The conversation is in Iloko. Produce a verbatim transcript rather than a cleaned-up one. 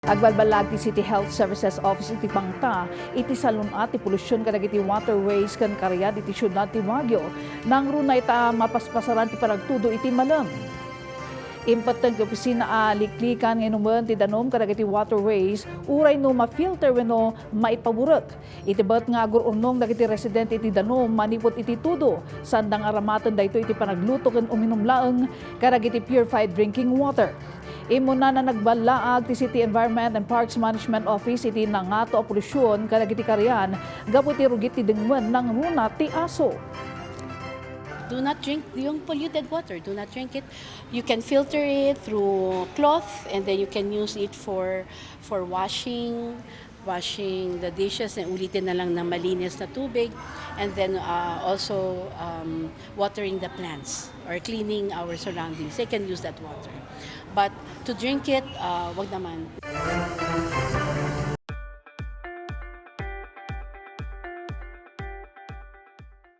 Agbalbalaag ti City Health Services Office iti pangta iti salun-at ti polusyon kadagiti waterways ken karian iti siudad ti Baguio. Nangruna ita a mapaspasaran ti panagtudo iti malem. Impetten ti opisina a liklikan nga inumen ti danum kadagiti waterways uray no ma-filter wenno maipaburek. Iti bet nga agur-urnong dagiti residente iti danum manipud iti tudo, saan da nga aramaten daytoy iti panagluto ken uminum laeng kadagiti purified drinking water. Immuna a nagballaag ti City Environment and Parks Management Office iti nangato a polusyon kadagiti karian gapu iti rugit ti dengwen nangruna ti aso. Do not drink yung polluted water. Do not drink it. You can filter it through cloth, and then you can use it for for washing, washing the dishes, and ulitin na lang na malinis na tubig, and then uh, also um, watering the plants or cleaning our surroundings. They can use that water. But to drink it, uh, wag naman.